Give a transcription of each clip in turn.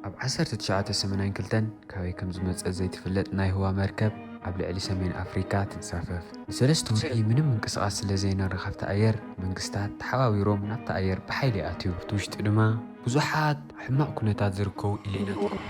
ኣብ ዓሰርተ ትሽዓተ ሰማንያን ክልተን ካበይ ከም ዝመጸት ዘይትፍለጥ ናይ ህዋ መርከብ ኣብ ልዕሊ ሰሜን ኣፍሪካ ትንሳፈፍ። ንሰለስተ ወርሒ ምንም ምንቅስቓስ ስለ ዘይነበረ ካብቲ ኣየር፣ መንግስታት ተሓባቢሮም ናብቲ ኣየር ብሓይሊ ኣትዩ። ኣብቲ ውሽጢ ድማ ብዙሓት ኣብ ሕማቕ ኩነታት ዝርከቡ ኢሌናት ረኽቡ።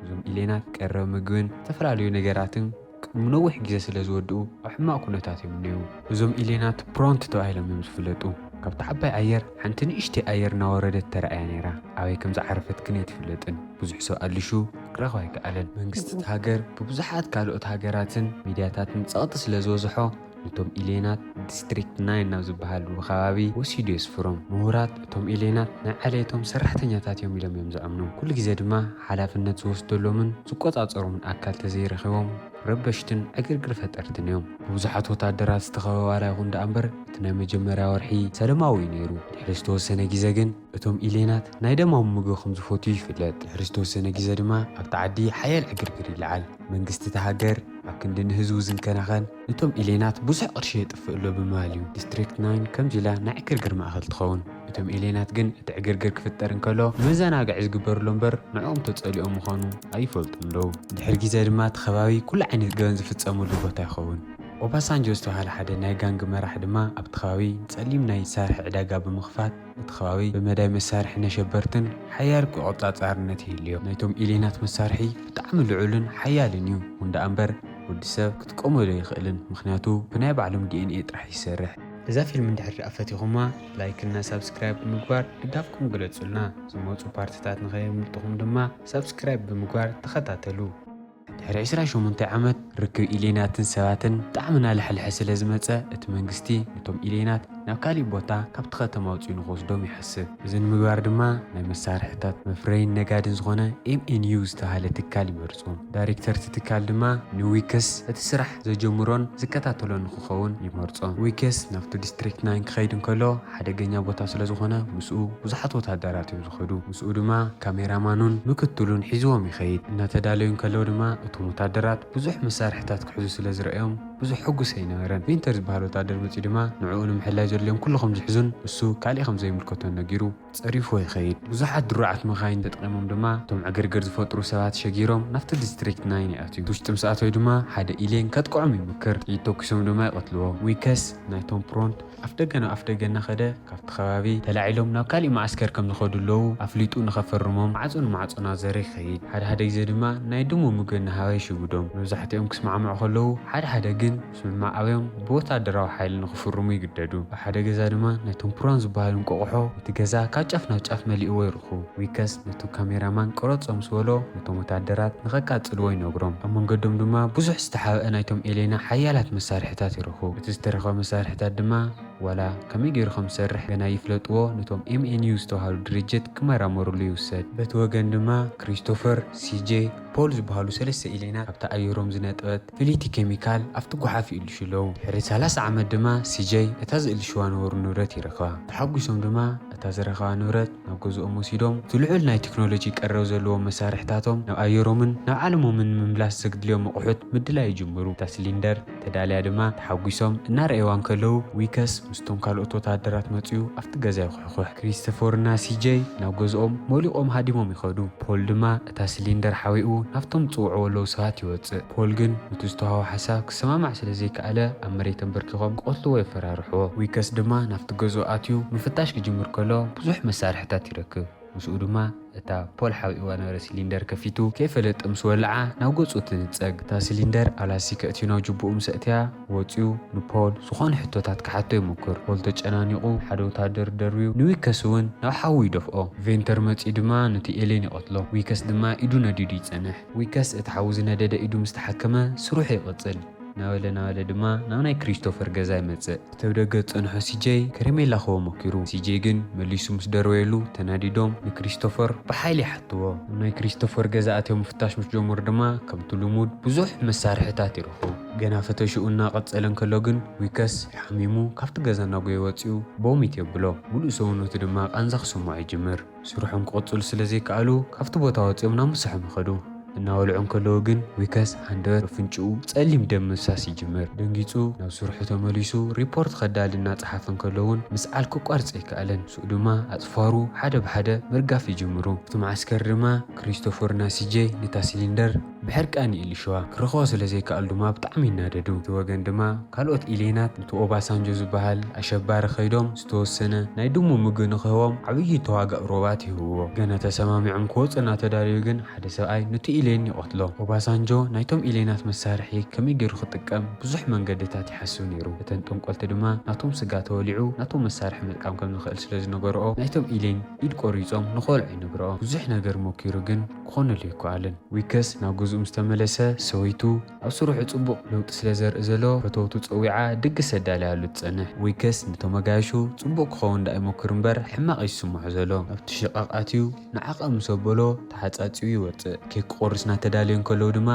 እዞም ኢሌናት ቀረብ ምግብን ዝተፈላለዩ ነገራትን ቅድሚ ነዊሕ ግዜ ስለ ዝወድኡ ኣብ ሕማቕ ኩነታት እዮም እኒዉ። እዞም ኢሌናት ፕሮንት ተባሂሎም እዮም ዝፍለጡ። ካብቲ ዓባይ ኣየር ሓንቲ ንእሽተይ ኣየር እናወረደት ተራእያ ነይራ። ኣበይ ከም ዝዓረፈት ግን ኣይትፍለጥን። ብዙሕ ሰብ ኣልሹ ክረኽባ ኣይከኣለን። መንግስቲ እቲ ሃገር ብብዙሓት ካልኦት ሃገራትን ሚድያታትን ጸቕጢ ስለ ዝበዝሖ ነቶም ኢሌናት ዲስትሪክት ናይን ናብ ዝበሃል ከባቢ ወሲዱ የስፍሮም። ምሁራት እቶም ኢሌናት ናይ ዓሌቶም ሰራሕተኛታት እዮም ኢሎም እዮም ዝኣምኑ። ኩሉ ግዜ ድማ ሓላፍነት ዝወስደሎምን ዝቆጻጸሮምን ኣካል ተዘይረኺቦም ረበሽትን ዕግርግር ፈጠርትን እዮም። ብብዙሓት ወታደራት ዝተኸበባ ዋላ ይኹን ደኣ እምበር እቲ ናይ መጀመርያ ወርሒ ሰለማዊ እዩ ነይሩ። ድሕሪ ዝተወሰነ ግዜ ግን እቶም ኢሌናት ናይ ደማሙ ምግቢ ከም ዝፈትዩ ይፍለጥ። ድሕሪ ዝተወሰነ ግዜ ድማ ኣብቲ ዓዲ ሓያል ዕግርግር ይለዓል። መንግስቲ እቲ ሃገር ኣብ ክንዲ ንህዝቡ ዝንከናኸን ነቶም ኢሌናት ብዙሕ ቅርሺ የጥፍእ ኣሎ ብምባል እዩ ዲስትሪክት ናይን ከምዚ ኢላ ናይ ዕግርግር ማእኸል ትኸውን። እቶም ኢሌናት ግን እቲ ዕግርግር ክፍጠር እንከሎ ንመዘናግዒ ዝግበርሉ እምበር ንዕኦም ተጸሊኦም ምዃኑ ኣይፈልጡን ኣለዉ። ድሕሪ ግዜ ድማ እቲ ከባቢ ኩሉ ዓይነት ገበን ዝፍጸመሉ ቦታ ይኸውን። ኦባሳንጆ ዝተባሃለ ሓደ ናይ ጋንግ መራሕ ድማ ኣብቲ ከባቢ ጸሊም ናይ ሳርሒ ዕዳጋ ብምኽፋት እቲ ከባቢ ብመዳይ መሳርሒ ነሸበርትን ሓያል ቆጻጻርነት ይህልዮ። ናይቶም ኢሌናት መሳርሒ ብጣዕሚ ልዑልን ሓያልን እዩ። ይኹን ደኣ እምበር ወዲ ሰብ ክጥቀሞ ዘይኽእልን፣ ምኽንያቱ ብናይ ባዕሎም ዲ ኤን ኤ ጥራሕ ይሰርሕ። እዛ ፊልም እንድሕር ደኣ ፈቲኹማ ላይክ እና ሳብስክራይብ ብምግባር ድጋፍኩም ግለጹልና። ዝመጹ ፓርትታት ንኸየምልጥኹም ድማ ሳብስክራይብ ብምግባር ተኸታተሉ። ድሕሪ ዕስራን ሸሞንተን ዓመት ርክብ ኢሌናትን ሰባትን ብጣዕሚ እናላሕልሐ ስለ ዝመጸ እቲ መንግስቲ ነቶም ኢሌናት ናብ ካሊእ ቦታ ካብቲ ከተማ ኣውጺኡ ንክወስዶም ይሓስብ። እዚ ንምግባር ድማ ናይ መሳርሕታት መፍረይን ነጋድን ዝኾነ ኤም ኤን ዩ ዝተባሃለ ትካል ይመርጹ። ዳይሬክተር እቲ ትካል ድማ ንዊከስ እቲ ስራሕ ዘጀምሮን ዝከታተሎን ንክኸውን ይመርጾ። ዊከስ ናብቲ ዲስትሪክት ናይን ክኸይድ እንከሎ ሓደገኛ ቦታ ስለ ዝኾነ ምስኡ ብዙሓት ወታደራት እዮም ዝኸዱ። ምስኡ ድማ ካሜራማኑን ምክትሉን ሒዝዎም ይኸይድ። እናተዳለዩ እንከለዉ ድማ እቶም ወታደራት ብዙሕ መሳርሕታት ክሕዙ ስለ ዝረኣዮም ብዙሕ ሕጉስ ኣይነበረን። ቪንተር ዝበሃል ወታደር መጺኡ ድማ ንዕኡ ንምሕላይ ዘድልዮም ኩሉ ከም ዝሕዙን እሱ ካሊእ ከም ዘይምልከቶን ነጊሩ ጸሪፍዎ ይኸይድ። ብዙሓት ድሩዓት መኻይን ተጠቒሞም ድማ እቶም ዕግርግር ዝፈጥሩ ሰባት ሸጊሮም ናብቲ ዲስትሪክት ናይን ይኣትዩ። ውሽጢ ምስ ኣተዩ ድማ ሓደ ኢሌን ከጥቅዖም ይምክር። ጥይት ተኩሶም ድማ ይቐትልዎ። ዊከስ ናይቶም ፕሮንት ኣፍደገ ናብ ኣፍደገ እናኸደ ካብቲ ከባቢ ተላዒሎም ናብ ካሊእ መዓስከር ከም ዝኸዱ ኣለዉ ኣፍሊጡ ንኸፈርሞም ማዕጾ ንማዕጾ እናዘረ ይኸይድ። ሓደ ሓደ ግዜ ድማ ናይ ድሙ ምግቢ እናሃበ ይሽውዶም። መብዛሕትኦም ክስማዕምዑ ከለዉ ሓደ ሓደ ግን ምስምማዕ ኣብዮም ብወታደራዊ ሓይሊ ንኽፍርሙ ይግደዱ። ኣብ ሓደ ገዛ ድማ ናይቶም ፕሮን ዝበሃሉ እንቆቕሖ እቲ ገዛ ካብ ጫፍ ናብ ጫፍ መሊእዎ ይርኹ። ዊከስ ነቲ ካሜራማን ቅረጾ ምስ በሎ ነቶም ወታደራት ንኸቃጽልዎ ይነግሮም። ኣብ መንገዶም ድማ ብዙሕ ዝተሓብአ ናይቶም ኤሌና ሓያላት መሳርሕታት ይረኽቡ። እቲ ዝተረኸበ መሳርሕታት ድማ ዋላ ከመይ ገይሩ ከም ዝሰርሕ ገና ይፍለጥዎ ነቶም ኤም ኤን ዩ ዝተባሃሉ ድርጅት ክመራመሩሉ ይውሰድ። በቲ ወገን ድማ ክሪስቶፈር፣ ሲ ጄ፣ ፖል ዝበሃሉ ሰለስተ ኢሌናት ኣብቲ ኣየሮም ዝነጠበት ፍልይቲ ኬሚካል ኣብቲ ጓሓፍ ይእልሹ ኣለዉ። ድሕሪ ሰላሳ ዓመት ድማ ሲ ጄ እታ ዝእልሽዋ ነበሩ ንብረት ይረኽባ። ተሓጒሶም ድማ እታ ዝረኸባ ንብረት ናብ ገዝኦም ወሲዶም እቲ ልዑል ናይ ቴክኖሎጂ ቀረብ ዘለዎም መሳርሕታቶም ናብ ኣየሮምን ናብ ዓለሞምን ንምምላስ ዘግድልዮም ኣቑሑት ምድላይ ይጅምሩ። እታ ሲሊንደር ተዳልያ ድማ ተሓጒሶም እናረኣይዋ እንከለዉ ዊከስ ምስቶም ካልኦት ወታደራት መጺኡ ኣብቲ ገዛ ይኹሕኹሕ። ክሪስቶፈርና ሲ ጄ ናብ ገዝኦም ሞሊቖም ሃዲሞም ይኸዱ። ፖል ድማ እታ ሲሊንደር ሓዊኡ ናብቶም ዝጽውዕዎ ኣለዉ ሰባት ይወጽእ። ፖል ግን ነቲ ዝተዋህቦ ሓሳብ ክሰማማዕ ስለ ዘይከኣለ ኣብ መሬት ተንበርኪኾም ክቐትልዎ የፈራርሕዎ። ዊከስ ድማ ናብቲ ገዝኡ ኣትዩ ምፍታሽ ክጅምር ከሎ ብዙሕ መሳርሕታት ይረክብ። ምስኡ ድማ እታ ፖል ሓዊእዋ ነበረ ሲሊንደር ከፊቱ ከይፈለጠ ምስ ወልዓ ናብ ገጹ ትንጸግ። እታ ሲሊንደር ኣብ ላስቲክ ኣእትዩ ናብ ጅቡኡ ምስ ኣእተያ ወጺኡ ንፖል ዝኾነ ሕቶታት ክሓቶ ይሙክር። ፖል ተጨናኒቑ ሓደ ወታደር ደርብዩ ንዊከስ እውን ናብ ሓዊ ይደፍኦ። ቬንተር መጺኡ ድማ ነቲ ኤሌን ይቐትሎ። ዊከስ ድማ ኢዱ ነዲዱ ይጸንሕ። ዊከስ እቲ ሓዊ ዝነደደ ኢዱ ምስ ተሓከመ ስርሑ ይቕጽል። ናበለ ናበለ ድማ ናብ ናይ ክሪስቶፈር ገዛ ይመጽእ። እቲ ኣብ ደገ ዝጸንሖ ሲ ጄ ከረሜላ ክህቦ ሞኪሩ። ሲ ጄ ግን መሊሱ ምስ ደርበየሉ ተናዲዶም ንክሪስቶፈር ብሓይሊ ይሓትዎ። ኣብ ናይ ክሪስቶፈር ገዛ ኣትዮም ምፍታሽ ምስ ጀመሩ ድማ ከምቲ ልሙድ ብዙሕ መሳርሕታት ይረኽቡ። ገና ፈተሽኡ እናቐጸለ እንከሎ ግን ዊከስ ሓሚሙ ካብቲ ገዛ እናጎየ ወጺኡ ቦሚት የብሎ። ሙሉእ ሰውነቱ ድማ ቃንዛ ክስምዖ ይጅምር። ስርሖም ክቕጽሉ ስለ ዘይከኣሉ ካብቲ ቦታ ወጺኦም ናብ ምሳሖም ይኸዱ። እናበልዑ እንከለዉ ግን ዊከስ ሃንደበት ኣፍንጭኡ ጸሊም ደም ምፍሳስ ይጅምር። ደንጊጹ ናብ ስርሑ ተመሊሱ ሪፖርት ከዳሊ እናጸሓፈ እንከሎ እውን ምስዓል ክቋርጽ ኣይከኣለን። ንስኡ ድማ ኣጽፋሩ ሓደ ብሓደ ምርጋፍ ይጅምሩ። ኣብቲ መዓስከር ድማ ክሪስቶፈርና ሲጄይ ነታ ሲሊንደር ብሕርቃን ይእልሽዋ። ክረኽቦ ስለ ዘይከኣሉ ድማ ብጣዕሚ ይናደዱ። እቲ ወገን ድማ ካልኦት ኢሌናት ነቲ ኦባሳንጆ ዝበሃል ኣሸባሪ ከይዶም ዝተወሰነ ናይ ድሙ ምግቢ ንክህቦም ዓብዪ ተዋጋእ ሮባት ይህብዎ። ገና ተሰማሚዖም ክወፁ እናተዳለዩ ግን ሓደ ሰብኣይ ነቲ ኢሌን ይቐትሎ። ኦባሳንጆ ናይቶም ኢሌናት መሳርሒ ከመይ ገይሩ ክጥቀም ብዙሕ መንገድታት ይሓስብ ነይሩ። እተን ጠንቆልቲ ድማ ናቶም ስጋ ተወሊዑ ናቶም መሳርሒ ምጥቃም ከም ዝኽእል ስለ ዝነገርኦ ናይቶም ኢሌን ኢድ ቆሪጾም ንኾልዑ ይነግርኦ። ብዙሕ ነገር ሞኪሩ ግን ክኾነሉ ኣይከኣለን። ዊከስ ናብ ገዝኡ ምስ ተመለሰ ሰበይቱ ኣብ ስርሑ ጽቡቕ ለውጢ ስለ ዘርኢ ዘሎ ፈተውቱ ጸዊዓ ድግስ ኣዳልያሉ ትጸንሕ። ዊከስ ነቶም ኣጋይሹ ጽቡቕ ክኸውን ደኣ ይሞክር እምበር ሕማቕ እዩ ዝስምዖ ዘሎ። ኣብቲ ሽቓቕ ኣትዩ ንዓቐብ ምስ ኣበሎ ተሓጻጺቡ ይወጽእ። ኬክ ክቆርስ እናተዳለዩ እንከለዉ ድማ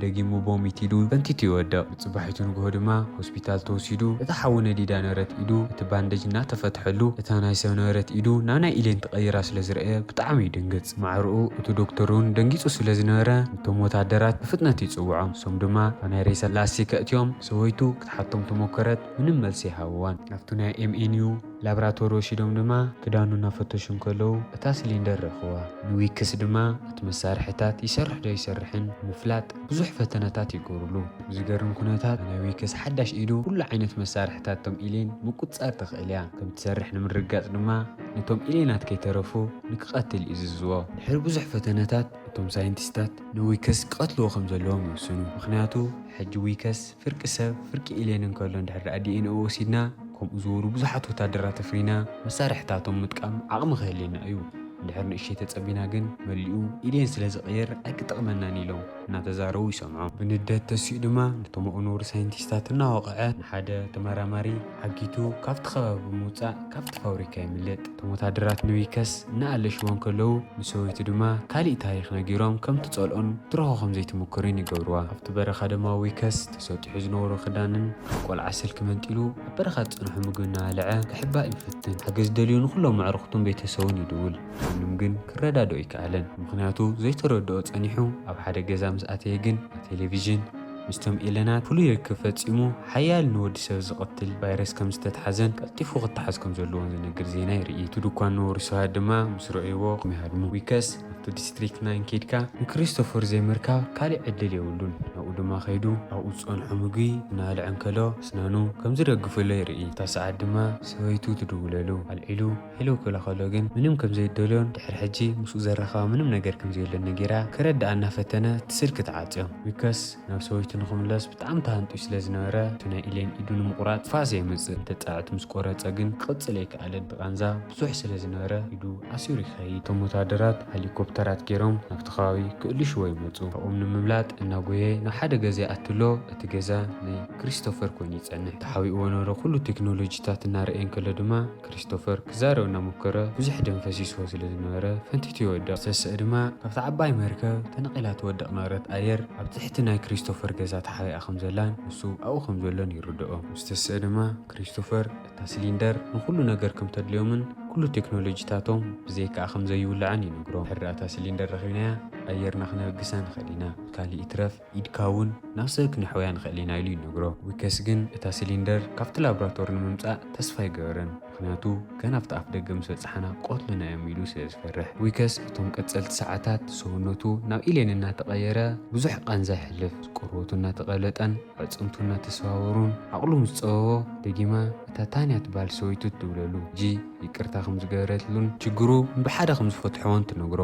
ደጊሙ ቦሚት ኢዱ ፈንቲቱ ይወድቕ። ብጽባሒቱ ንግሆ ድማ ሆስፒታል ተወሲዱ እታ ሓዊ ነዲዳ ነበረት ኢዱ እቲ ባንደጅ እናተፈትሐሉ እታ ናይ ሰብ ነበረት ኢዱ ናብ ናይ ኢሌን ተቐይራ ስለ ዝረኣየ ብጣዕሚ ይድንግጽ። ማዕርኡ እቲ ዶክተር እውን ደንጊጹ ስለ ዝነበረ ነቶም ወታደራት ብፍጥነት ይጽውዖም። እሶም ድማ ኣብ ናይ ሬሳ ላስቲክ ኣእትዮም ሰበይቱ ክትሓቶም ተሞከረት፣ ምንም መልሲ ኣይሃብዋን። ኣብቲ ናይ ኤምኤንዩ ላብራቶሪ ወሲዶም ድማ ክዳኑ እናፈተሹ እንከለዉ እታ ሲሊንደር ረኽዋ። ንዊክስ ድማ እቲ መሳርሕታት ይሰርሕ ዶ ኣይሰርሕን ንምፍላጥ ብዙሕ ፈተነታት ይገብሩሉ። ብዝገርም ኩነታት ናይ ዊክስ ሓዳሽ ኢዱ ኩሉ ዓይነት መሳርሕታት ቶም ኢሌን ምቁጽጻር ትኽእል እያ። ከም ትሰርሕ ንምርግጋጽ ድማ ነቶም ኢሌናት ከይተረፉ ንክቐትል ይእዝዝዎ። ድሕሪ ብዙሕ ፈተነታት እቶም ሳይንቲስታት ንዊክስ ክቐትልዎ ከም ዘለዎም ይውስኑ። ምኽንያቱ ሕጂ ዊከስ ፍርቂ ሰብ ፍርቂ ኢሌን እንከሎ እንድሕር ደኣ ዲኤንኤ ወሲድና ከምኡ ዝበሉ ብዙሓት ወታደራት ኣፍሪና መሳርሕታቶም ምጥቃም ዓቕሚ ክህልየና እዩ። እንድሕር ንእሽተይ ተጸቢና ግን መሊኡ ኢሌን ስለ ዝቕየር ኣይክጠቕመናን ኢሎም እናተዛረቡ ይሰምዖም። ብንደት ተሲኡ ድማ ነቶም ኣብኡ ነበሩ ሳይንቲስታት እናወቕዐ ንሓደ ተመራማሪ ዓጊቱ ካብቲ ከባቢ ብምውጻእ ካብቲ ፋብሪካ የምልጥ። እቶም ወታደራት ንዊከስ እናኣለሽዎ እንከለዉ ንሰበይቱ ድማ ካሊእ ታሪኽ ነጊሮም ከም ትጸልኦን ትረኽቦ ከም ዘይትምክርን ይገብርዋ። ኣብቲ በረኻ ድማ ዊከስ ተሰጢሑ ዝነበሮ ክዳንን ቆልዓ ስልኪ መንጢሉ ኣብ በረኻ ዝጸንሖ ምግቢ እናበልዐ ክሕባእ ይፍትን። ሓገዝ ደልዩ ንኹሎም ኣዕሩኽቱን ቤተሰቡን ይድውል። ማንም ግን ክረዳድኦ ኣይከኣለን። ምኽንያቱ ዘይተረድኦ ጸኒሑ ኣብ ሓደ ገዛ ምስ ኣተየ ግን ኣብ ቴሌቪዥን ምስቶም ኤለናት ፍሉይ ርክብ ፈጺሙ ሓያል ንወዲ ሰብ ዝቐትል ቫይረስ ከም ዝተትሓዘን ቀልጢፉ ክተሓዝ ከም ዘለዎን ዝነግር ዜና ይርኢ። እቲ ድኳን ነበሩ ሰባት ድማ ምስ ረእይዎ ከም ይሃድሙ። ዊከስ ኣብቲ ዲስትሪክት ናይን ኬድካ ንክሪስቶፈር ዘይምርካብ ካሊእ ዕድል የብሉን። ናብኡ ድማ ከይዱ ኣብኡ ዝጸንሖ ምግቢ እናበልዐ እንከሎ ኣስናኑ ከም ዝደግፍሎ ይርኢ። እታ ሰዓት ድማ ሰበይቱ ትድውለሉ። ኣልዒሉ ሄሎ ክብላ ከሎ ግን ምንም ከም ዘይደልዮን ድሕሪ ሕጂ ምስኡ ዘራኸባ ምንም ነገር ከም ዘየሎን ነጊራ ክረድኣ እናፈተነ እቲ ስልኪ ተዓጽዮ። ዊከስ ናብ ሰበይቱ ንኽምለስ ብጣዕሚ ተሃንጥዩ ስለ ዝነበረ እቲ ናይ ኢሌን ኢዱ ንምቑራጽ ፋስ የምጽእ። ተጻዕት ምስ ቆረጸ ግን ክቕጽል ኣይከኣለን። እቲ ቃንዛ ብዙሕ ስለ ዝነበረ ኢዱ ኣሲሩ ይኸይድ። እቶም ወታደራት ሄሊኮፕተራት ገይሮም ናብቲ ከባቢ ክእልሽዎ ይመጹ። ካብኦም ንምምላጥ እናጎየ ናብ ሓደ ገዛ ይኣቱ ኣሎ። እቲ ገዛ ናይ ክሪስቶፈር ኮይኑ ይጸንሕ። ተሓቢእዎ ነበረ ኩሉ ቴክኖሎጂታት እናረኣየ እንከሎ ድማ ክሪስቶፈር ክዛረብ እናሞከረ ብዙሕ ደም ፈሲስዎ ስለ ዝነበረ ፈንቲቱ ይወድቕ። ዝተስእ ድማ ካብታ ዓባይ መርከብ ተነቒላ ትወድቕ ነበረት ኣየር ኣብ ትሕቲ ናይ ክሪስቶፈር ገዛ ተሓቢኣ ከም ዘላን ንሱ ኣብኡ ከም ዘሎን ይርድኦ። ዝተስእ ድማ ክሪስቶፈር እታ ሲሊንደር ንኹሉ ነገር ከም ተድልዮምን ኩሉ ቴክኖሎጂታቶም ብዘይካኣ ከም ዘይውላዕን ይነግሮ። ድሕሪ እታ ሲሊንደር ረኺብናያ ኣየርና ክነበግሳ ንኽእል ኢና። ካሊእ ይትረፍ ኢድካ እውን ናብ ሰብ ክነሕውያ ንኽእል ኢና ኢሉ ይነግሮ። ዊከስ ግን እታ ሲሊንደር ካብቲ ላብራቶሪ ንምምጻእ ተስፋ ኣይገበረን። ምኽንያቱ ገና ኣብቲ ኣፍ ደገ ምስ በጻሕና ቆትሉና እዮም ኢሉ ስለ ዝፈርሕ። ዊከስ እቶም ቀጸልቲ ሰዓታት ሰውነቱ ናብ ኢሌን እናተቐየረ ብዙሕ ቃንዛ ይሕልፍ። ቆርበቱ እናተቐለጠን ኣዕጽምቱ እናተሰባበሩን ዓቕሉ ምስ ጸበቦ ደጊማ እታ ታንያ ትበሃል ሰበይቱ ትድውለሉ። ሕጂ ይቅርታ ከም ዝገበረትሉን ችግሩ ብሓደ ከም ዝፈትሕዎን ትነግሮ።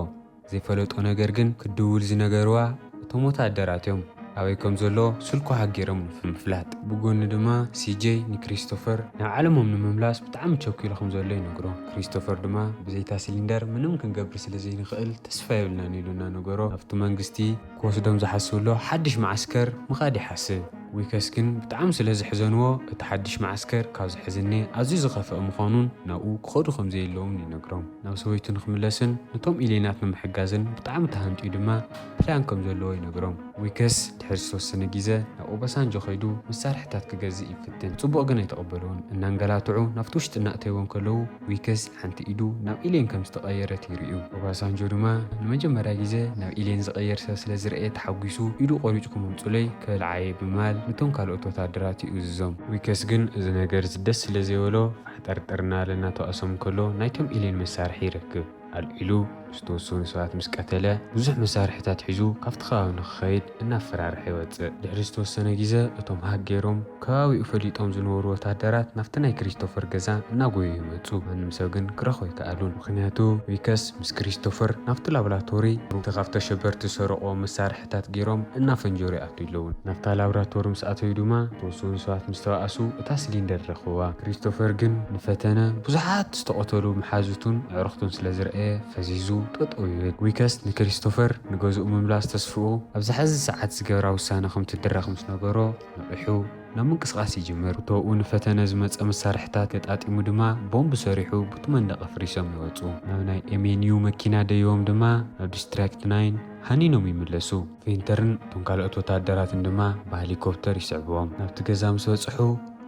ዘይፈለጦ ነገር ግን ክድውል ዝነገርዋ እቶም ወታደራት እዮም። ኣበይ ከም ዘሎ ስልኩ ሃጊሮም ንምፍላጥ። ብጎኒ ድማ ሲጄይ ንክሪስቶፈር ናብ ዓለሞም ንምምላስ ብጣዕሚ ቸኲሉ ከም ዘሎ ይነግሮ። ክሪስቶፈር ድማ ብዘይታ ሲሊንደር ምንም ክንገብር ስለ ዘይንኽእል ተስፋ የብልናን ኢሉ እናነገሮ ኣብቲ መንግስቲ ክወስዶም ዝሓስብ ኣሎ ሓድሽ መዓስከር ምኻድ ይሓስብ። ዊከስ ግን ብጣዕሚ ስለ ዘሕዘንዎ፣ እቲ ሓድሽ መዓስከር ካብ ዝሕዝኒ ኣዝዩ ዝኸፍአ ምዃኑን ናብኡ ክኸዱ ከም ዘየለዎም ይነግሮም። ናብ ሰበይቱ ንኽምለስን ነቶም ኢሌናት ንምሕጋዝን ብጣዕሚ ተሃንጥዩ ድማ ፕላን ከም ዘለዎ ይነግሮም። ዊከስ ድሕሪ ዝተወሰነ ግዜ ናብ ኦባሳንጆ ከይዱ መሳርሕታት ክገዝእ ይፍትን። ጽቡቕ ግን ኣይተቐበልዎን። እናንገላትዑ ናብቲ ውሽጢ እናእተይዎ እንከለዉ፣ ዊከስ ሓንቲ ኢዱ ናብ ኢሌን ከም ዝተቐየረት ይርእዩ። ኦባሳንጆ ድማ ንመጀመርያ ግዜ ናብ ኢሌን ዝቐየር ሰብ ስለ ዝረኣየ ተሓጒሱ፣ ኢዱ ቆሪጹ ክመምጹለይ ከብልዓየ ብምባል ነቶም ካልኦት ወታደራት ይእዝዞም። ዊከስ ግን እዚ ነገር እዚ ደስ ስለ ዘይበሎ፣ ፋሕጠርጠር እናበለ እናተባእሶም እንከሎ፣ ናይቶም ኢሌን መሳርሒ ይረክብ። ኣልዒሉ ዝተወሰኑ ሰባት ምስ ቀተለ፣ ብዙሕ መሳርሕታት ሒዙ ካብቲ ከባቢ ንኽኸይድ እናፈራርሐ ይወጽእ። ድሕሪ ዝተወሰነ ግዜ፣ እቶም ሃክ ገይሮም ከባቢኡ ፈሊጦም ዝነበሩ ወታደራት ናብቲ ናይ ክሪስቶፈር ገዛ እናጎዩ ይመጹ። ማንም ሰብ ግን ክረኽቦ ኣይከኣሉን። ምኽንያቱ ዊከስ ምስ ክሪስቶፈር ናብቲ ላብራቶሪ፣ እቲ ካብቲ ኣሸበርቲ ዝሰረቕዎ መሳርሕታት ገይሮም እናፈንጀሩ ይኣትዉ ኣለዉ። ናብታ ላብራቶሪ ምስ ኣተዩ ድማ፣ ዝተወሰኑ ሰባት ምስ ተባእሱ፣ እታ ስሊንደር ረኽብዋ። ክሪስቶፈር ግን ንፈተነ ብዙሓት ዝተቐተሉ መሓዙቱን ኣዕሩኽቱን ስለ ዝረኣየ፣ ፈዚዙ ጠጠው ይብል። ዊከስ ንክሪስቶፈር ንገዝኡ ምምላስ ተስፍኡ፣ ኣብዚ ሕዚ ሰዓት ዝገብራ ውሳነ ከም ትድረኽ ምስ ነገሮ፣ ነቒሑ ናብ ምንቅስቓስ ይጅምር። ብተውኡ ንፈተነ ዝመጸ መሳርሕታት ገጣጢሙ ድማ ቦምብ ሰሪሑ፣ ቡቲ መንደቕ ኣፍሪሶም ይወጹ። ናብ ናይ ኤምኤንዩ መኪና ደይቦም ድማ ናብ ዲስትሪክት ናይን ሃኒኖም ይምለሱ። ቬንተርን እቶም ካልኦት ወታደራትን ድማ ብሃሊኮፕተር ይስዕብዎም። ናብቲ ገዛ ምስ በጽሑ፣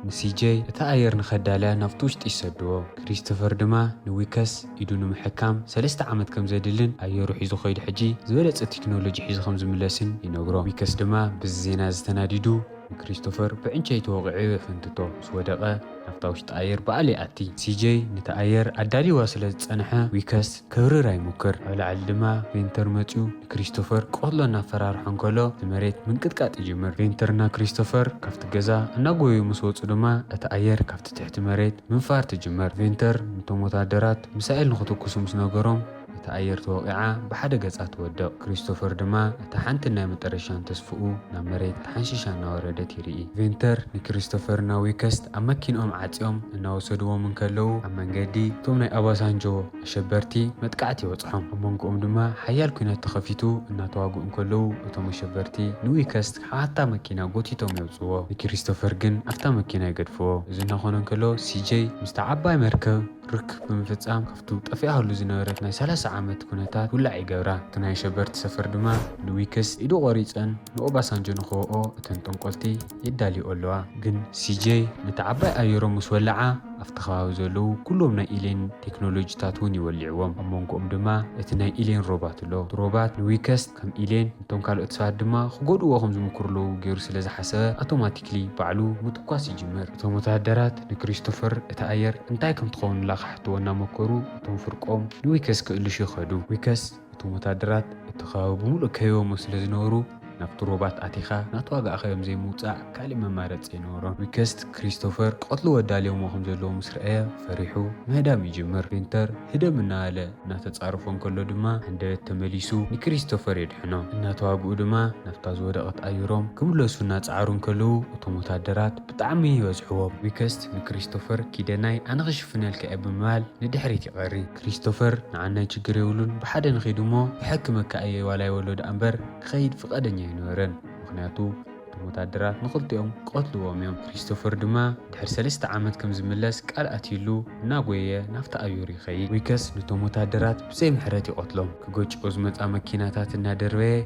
ንሲጄይ እቲ ኣየር ንኸዳልያ ናብቲ ውሽጢ ይሰድዎ። ክሪስቶፈር ድማ ንዊከስ ኢዱ ንምሕካም ሰለስተ ዓመት ከም ዘድልን ኣየሩ ሒዙ ከይዱ ሕጂ ዝበለጸ ቴክኖሎጂ ሒዙ ከም ዝምለስን ይነግሮ። ዊከስ ድማ ብዚ ዜና እዚ ተናዲዱ ንክሪስቶፈር ብዕንጨይቲ ወቒዑ የፈንትቶ። ምስ ወደቐ ናብታ ውሽጢ ኣየር ብኣል ይኣቲ። ሲጄይ ነቲ ኣየር ኣዳልይዋ ስለ ዝጸንሐ ዊከስ ከብርር ኣይሙክር። ኣብ ላዕሊ ድማ ቬንተር መጺኡ ንክሪስቶፈር ክቐትሎ እናፈራርሖ እንከሎ፣ እቲ መሬት ምንቅጥቃጥ ይጅምር። ቬንተርና ክሪስቶፈር ካብቲ ገዛ እናጎዩ ምስ ወጹ ድማ፣ እቲ ኣየር ካብቲ ትሕቲ መሬት ምንፋር ትጅምር። ቬንተር ነቶም ወታደራት ሚሳኤል ንኽትኩሱ ምስ ነገሮም፣ እቲ ኣየር ተወቒዓ ብሓደ ገጻ ትወድቕ። ክሪስቶፈር ድማ እታ ሓንትን ናይ መጠረሻን ተስፍኡ ናብ መሬት ተሓንሺሻ እናወረደት ይርኢ። ቬንተር ንክሪስቶፈርና ዊከስት ኣብ መኪንኦም ዓጽዮም እናወሰድዎም እንከለዉ፣ ኣብ መንገዲ እቶም ናይ ኣባሳንጆ ኣሸበርቲ መጥቃዕቲ ይበጽሖም። ኣብ መንጎኦም ድማ ሓያል ኲናት ተኸፊቱ። እናተዋግኡ እንከለዉ፣ እቶም ኣሸበርቲ ንዊከስት ካብታ መኪና ጎቲቶም የውጽዎ። ንክሪስቶፈር ግን ኣብታ መኪና ይገድፍዎ። እዚ እናኾነ እንከሎ፣ ሲጄይ ምስታ ዓባይ መርከብ ርክብ ብምፍጻም፣ ካብቱ ጠፊኣሉ ዝነበረት ናይ ሰላሳ ዓመት ኩነታት ውላዕ ይገብራ። እቲ ናይ ኣሸበርቲ ሰፈር ድማ ንዊከስት ኢዱ ቆሪጸን ንኦባሳንጆ ንኽወኦ እተን ጠንቆልቲ የዳልይኦ ኣለዋ። ግን ሲጄይ ነቲ ዓባይ ኣየሮም ምስ ወለዓ፣ ኣብቲ ከባቢ ዘለዉ ኩሎም ናይ ኢሌን ቴክኖሎጂታት እውን ይወሊዕዎም። ኣብ መንጎኦም ድማ እቲ ናይ ኢሌን ሮባት ኣሎ። እቲ ሮባት ንዊከስት ከም ኢሌን፣ እቶም ካልኦት ሰባት ድማ ክጎድእዎ ከም ዝምክሩ ኣለዉ ገይሩ ስለ ዝሓሰበ፣ ኣውቶማቲክሊ ባዕሉ ምትኳስ ይጅምር። እቶም ወተሃደራት ንክሪስቶፈር እቲ ኣየር እንታይ ከም ትኸውንላ ክሓትዎ እናመከሩ፣ እቶም ፍርቆም ንዊከስ ክእልሹ ይኸዱ። ዊከስ እቶም ወተሃደራት እቲ ከባቢ ብምሉእ ከይቦሞ ስለ ዝነበሩ፣ ናብቲ ሮባት ኣቲኻ ናተዋጋእኻዮም ዘይምውጻእ ካልእ መማረጺ ኣይነበሮን። ዊከስት ክሪስቶፈር ክቐትልዎ ኣዳልዮሞ ከም ዘለዉ ምስ ረኣየ ፈሪሑ ምህዳም ይጅምር። ቬንተር ህደም እናበለ እናተጻረፎ እንከሎ ድማ፣ ሃንደበት ተመሊሱ ንክሪስቶፈር የድሕኖ። እናተዋግኡ ድማ ናብታ ዝወደቐት ኣየሮም ክምለሱ እናጸዓሩ እንከለዉ፣ እቶም ወተሃደራት ብጣዕሚ ይበዝሕዎም። ዊከስት ንክሪስቶፈር፣ "ኪደናይ ኣነ ክሽፍነልካ እየ" ብምባል ንድሕሪት ይቐሪ። ክሪስቶፈር፣ "ንዓናይ ችግር የብሉን፣ ብሓደ ንኺድ እሞ ክሕክመካ እየ ዋላ ይበሎ ደኣ እምበር ክኸይድ ፍቓደኛ ኣይነበረን። ምኽንያቱ እቶም ወታደራት ንኽልቲኦም ክቐትልዎም እዮም። ክሪስቶፈር ድማ ድሕሪ ሰለስተ ዓመት ከም ዝምለስ ቃል ኣትዩሉ እናጎየየ ናብቲ ኣየር ይኸይድ። ዊከስ ነቶም ወታደራት ብዘይ ምሕረት ይቐትሎም። ክገጭኦ ዝመጻ መኪናታት እናደርበየ፣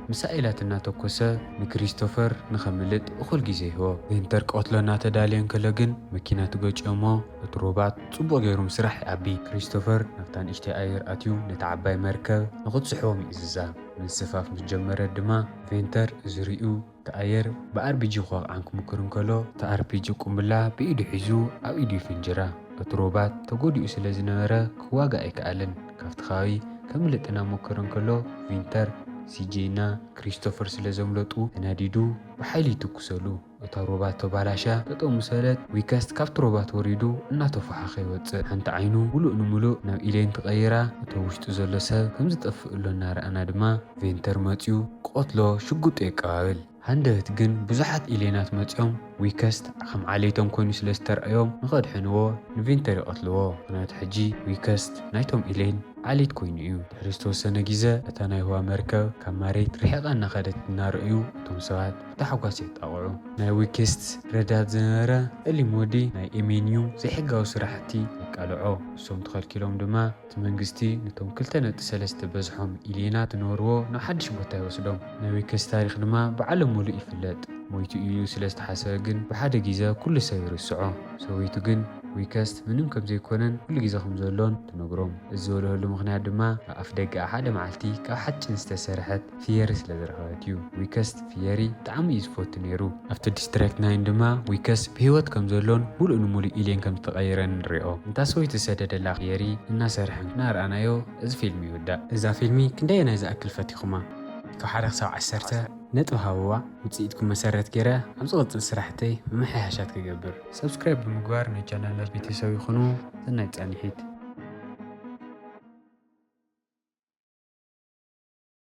ሚሳኤላት እናተኮሰ ንክሪስቶፈር ንኸምልጥ እኹል ግዜ ይህቦ። ቬንተር ክቐትሎ እናተዳለየ እንከሎ ግን መኪና ትገጭኦ እሞ እቲ ሮባት ጽቡቕ ገይሩ ምስራሕ ይኣቢ። ክሪስቶፈር ናብታ ንእሽተይ ኣየር ኣትዩ ነታ ዓባይ መርከብ ንኽትስሕቦም ይእዝዛ። ምንስፋፍ ምስ ጀመረት ድማ ቬንተር እዚ ርእዩ እቲ ኣየር ብኣርፒጂ ክወቕዓን ክምክር እንከሎ፣ እቲ ኣርፒጂ ቁምብላ ብኢዱ ሒዙ ኣብ ኢዱ ይፍንጅራ። እቲ ሮባት ተጎዲኡ ስለ ዝነበረ ክዋጋእ ኣይከኣለን። ካብቲ ከባቢ ከምልጥ እናሞከረ እንከሎ፣ ቪንተር፣ ሲጄና ክሪስቶፈር ስለ ዘምለጡ ተናዲዱ ብሓይሊ ይትኩሰሉ። እታ ሮባት ተባላሻ ጠጠው ምስ በለት፣ ዊከስት ካብቲ ሮባት ወሪዱ እናተፋሓኸ ይወጽእ። ሓንቲ ዓይኑ ሙሉእ ንሙሉእ ናብ ኢሌን ተቐይራ፣ እቲ ውሽጡ ዘሎ ሰብ ከም ዝጠፍእ ኣሎ እናረኣና ድማ፣ ቬንተር መጽዩ ክቐትሎ ሽጉጡ የቀባብል። ሃንደበት ግን ብዙሓት ኢሌናት መጽዮም፣ ዊከስት ከም ዓሌቶም ኮይኑ ስለ ዝተርኣዮም ንኸድሕንዎ ንቬንተር ይቐትልዎ። ምኽንያቱ ሕጂ ዊከስት ናይቶም ኢሌን ዓሌት ኮይኑ እዩ። ድሕሪ ዝተወሰነ ግዜ እታ ናይ ህዋ መርከብ ካብ መሬት ርሒቓ እናኸደት እናረእዩ እቶም ሰባት ብታሕጓስ የጣቕዑ። ናይ ዊከስት ረዳት ዝነበረ ኤሊሞዲ ናይ ኤምኤንዩ ዘይሕጋዊ ስራሕቲ የቃልዖ። እሶም ተኸልኪሎም ድማ እቲ መንግስቲ ነቶም ክልተ ነጥቢ ሰለስተ በዝሖም ኢልየናት ዝነበርዎ ናብ ሓድሽ ቦታ ይወስዶም። ናይ ዊከስት ታሪኽ ድማ ብዓለም ሙሉእ ይፍለጥ። ሞይቱ እዩ ስለ ዝተሓሰበ ግን ብሓደ ግዜ ኩሉ ሰብ ይርስዖ። ሰበይቱ ግን ዊከስት ምንም ከም ዘይኮነን ኩሉ ግዜ ከም ዘሎን ትነግሮም። እዚ ዝበለሉ ምኽንያት ድማ ኣብ ኣፍ ደገኣ ሓደ መዓልቲ ካብ ሓጭን ዝተሰርሐት ፍየሪ ስለ ዝረኸበት እዩ። ዊከስት ፍየሪ ብጣዕሚ እዩ ዝፈቱ ነይሩ። ኣብቲ ዲስትሪክት ናይን ድማ ዊከስት ብህይወት ከም ዘሎን ሙሉእ ንሙሉእ ኢልየን ከም ዝተቐየረን ንሪኦ። እንታ ሰበይቱ ዝሰደደላ ፍየሪ እናሰርሐን እናረኣናዮ እዚ ፊልም ይውዳእ። እዛ ፊልሚ ክንደየናይ ዝኣክል ፈቲኹማ? ካብ ሓደ ክሳብ ዓሰርተ ነጥቢ ሃብዋ። ውፅኢትኩም መሰረት ገይረ ኣብ ዝቕፅል ስራሕተይ ምምሕያሻት ክገብር። ሰብስክራይብ ብምግባር ናይ ቻናልና ቤተሰብ ይኹኑ። ሰናይ ፃንሒት።